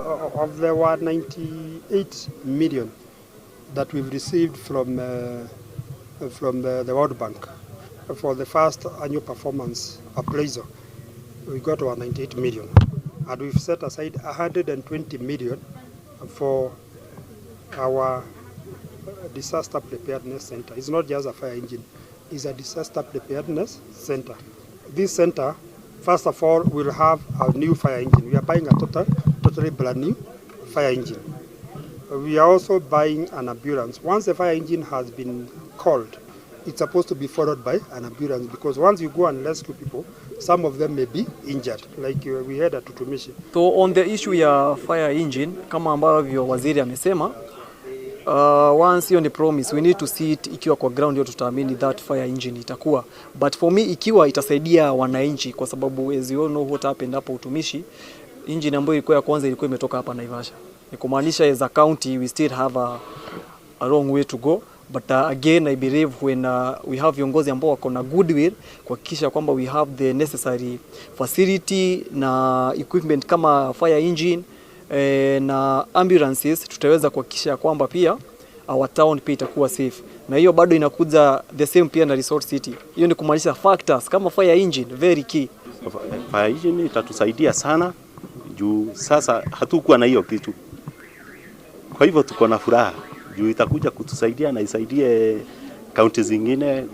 Of the 198 million that we've received from the World Bank for the first annual performance appraisal, we got 198 million. And we've set aside 120 million for our disaster preparedness center. It's not just a fire engine, it's a disaster preparedness center. This center, first of all, will have a new fire engine. We are buying a totally brand new fire engine. We are also buying an ambulance. Once the fire engine has been called, it's supposed to be followed by an ambulance, because once you go and rescue people, some of them may be injured, like we had at Utumishi. So on the issue ya fire engine, kama ambavyo waziri amesema, once hiyo ni promise, we need to see it ikiwa kwa ground, hiyo tutaamini that fire engine itakuwa. But for me, ikiwa itasaidia wananchi, kwa sababu as you all know what happened hapo Utumishi, engine ambayo ilikuwa ya kwanza ilikuwa imetoka hapa Naivasha. Ni kumaanisha as a county we still have a long way to go, but again, I believe when we have viongozi ambao wako na goodwill kuhakikisha kwamba we have the necessary facility na equipment kama fire engine na ambulances, tutaweza kuhakikisha kwamba pia our town pia itakuwa safe, na hiyo bado inakuja the same pia na Resort City. Hiyo ni kumaanisha factors kama fire engine, very key. Fire engine itatusaidia sana juu sasa hatukuwa na hiyo kitu. Kwa hivyo tuko na furaha juu itakuja kutusaidia na isaidie kaunti zingine.